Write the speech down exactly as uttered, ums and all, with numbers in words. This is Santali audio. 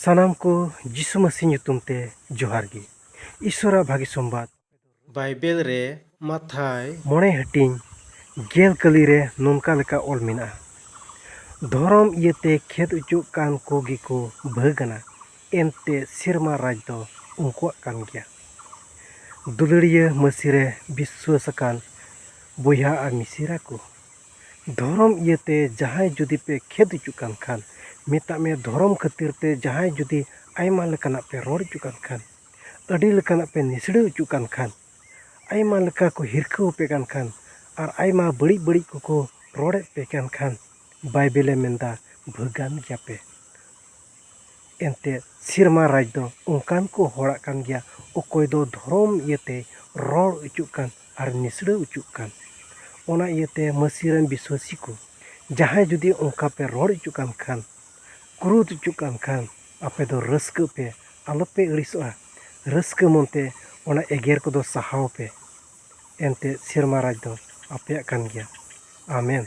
ᱥᱟᱱᱟᱢ ᱠᱚ ᱡᱤᱥᱩ ᱢᱟᱹᱥᱤ ᱧᱩᱛᱩᱢ ᱛᱮ ᱡᱚᱦᱟᱨ ᱜᱮ᱾ ᱤᱥᱚᱨᱟᱜ ᱵᱷᱟᱹᱜᱤ ᱥᱚᱢᱵᱟᱫ᱾ ᱵᱟᱭᱵᱮᱞ ᱨᱮ ᱢᱟᱛᱷᱟᱭ ᱢᱚᱬᱮ ᱦᱟᱹᱴᱤᱧ ᱜᱮᱞ ᱠᱟᱹᱞᱤ ᱨᱮ ᱱᱚᱝᱠᱟ ᱞᱮᱠᱟ ᱚᱞ ᱢᱮᱱᱟᱜᱼᱟ, "ᱫᱷᱚᱨᱚᱢ ᱤᱭᱟᱹᱛᱮ ᱠᱷᱮᱫ ᱚᱪᱚᱜ ᱠᱟᱱ ᱠᱚ ᱜᱮᱠᱚ ᱵᱷᱟᱹᱜᱽ ᱟᱱᱟ, ᱮᱱᱛᱮ ᱥᱮᱨᱢᱟ ᱨᱟᱡᱽ ᱫᱚ ᱩᱱᱠᱩᱣᱟᱜ ᱠᱟᱱ ᱜᱮᱭᱟ᱾" ᱫᱩᱞᱟᱹᱲᱤᱭᱟᱹ ᱢᱟᱹᱥᱤ ᱨᱮ ᱵᱤᱥᱣᱟᱹᱥ ᱟᱠᱟᱱ ᱵᱚᱭᱦᱟ ᱟᱨ ᱢᱤᱥᱤᱨᱟ ᱠᱚ, ᱫᱷᱚᱨᱚᱢ ᱤᱭᱟᱹᱛᱮ ᱡᱟᱦᱟᱸᱭ ᱡᱩᱫᱤ ᱯᱮ ᱠᱷᱮᱫ ᱚᱪᱚᱜ ᱠᱟᱱ ᱠᱷᱟᱱ, ᱢᱮᱛᱟᱜ ᱢᱮ, ᱫᱷᱚᱨᱚᱢ ᱠᱷᱟᱹᱛᱤᱨ ᱛᱮ ᱡᱟᱦᱟᱸᱭ ᱡᱩᱫᱤ ᱟᱭᱢᱟ ᱞᱮᱠᱟᱱᱟᱜ ᱯᱮ ᱨᱚᱲ ᱚᱪᱚᱜ ᱠᱟᱱ ᱠᱷᱟᱱ, ᱟᱹᱰᱤ ᱞᱮᱠᱟᱱᱟᱜ ᱯᱮ ᱱᱤᱥᱲᱟᱹ ᱚᱪᱚᱜ ᱠᱟᱱ ᱠᱷᱟᱱ, ᱟᱭᱢᱟ ᱞᱮᱠᱟ ᱠᱚ ᱦᱤᱨᱠᱟᱹ ᱟᱯᱮ ᱠᱟᱱ ᱠᱷᱟᱱ, ᱟᱨ ᱟᱭᱢᱟ ᱵᱟᱹᱲᱤᱡ ᱵᱟᱹᱲᱤᱡ ᱠᱚᱠᱚ ᱨᱚᱲᱮᱫ ᱯᱮ ᱠᱟᱱ ᱠᱷᱟᱱ, ᱵᱟᱭᱵᱮᱞᱮ ᱢᱮᱱᱫᱟ, ᱵᱷᱟᱹᱜᱟᱱ ᱜᱮᱭᱟᱯᱮ᱾ ᱮᱱᱛᱮ ᱥᱮᱨᱢᱟ ᱨᱟᱡᱽ ᱫᱚ ᱚᱱᱠᱟᱱ ᱠᱚ ᱦᱚᱲᱟᱜ ᱠᱟᱱ ᱜᱮᱭᱟ, ᱚᱠᱚᱭ ᱫᱚ ᱫᱷᱚᱨᱚᱢ ᱤᱭᱟᱹᱛᱮ ᱨᱚᱲ ᱚᱪᱚᱜ ᱠᱟᱱ ᱟᱨ ᱱᱤᱥᱲᱟᱹ ᱚᱪᱚᱜ ᱠᱟᱱ᱾ ᱚᱱᱟ ᱤᱭᱟᱹᱛᱮ ᱢᱟᱹᱥᱤ ᱨᱮᱱ ᱵᱤᱥᱣᱟᱹᱥᱤ ᱠᱚ, ᱡᱟᱦᱟᱸᱭ ᱡᱩᱫᱤ ᱚᱱᱠᱟ ᱯᱮ ᱨᱚᱲ ᱚᱪᱚᱜ ᱠᱟᱱ ᱠᱷᱟᱱ, ᱠᱨᱳᱫᱷ ᱚᱪᱚᱜ ᱠᱟᱱ ᱠᱷᱟᱱ, ᱟᱯᱮ ᱫᱚ ᱨᱟᱹᱥᱠᱟᱹᱜ ᱯᱮ, ᱟᱞᱚᱯᱮ ᱟᱹᱲᱤᱥᱚᱜᱼᱟ᱾ ᱨᱟᱹᱥᱠᱟᱹ ᱢᱚᱱᱛᱮ ᱚᱱᱟ ᱮᱜᱮᱨ ᱠᱚᱫᱚ ᱥᱟᱦᱟᱣ ᱯᱮ᱾ ᱮᱱᱛᱮ ᱥᱮᱨᱢᱟ ᱨᱟᱡᱽ ᱫᱚ ᱟᱯᱮᱭᱟᱜ ᱠᱟᱱ ᱜᱮᱭᱟ᱾ ᱟᱢᱮᱱ᱾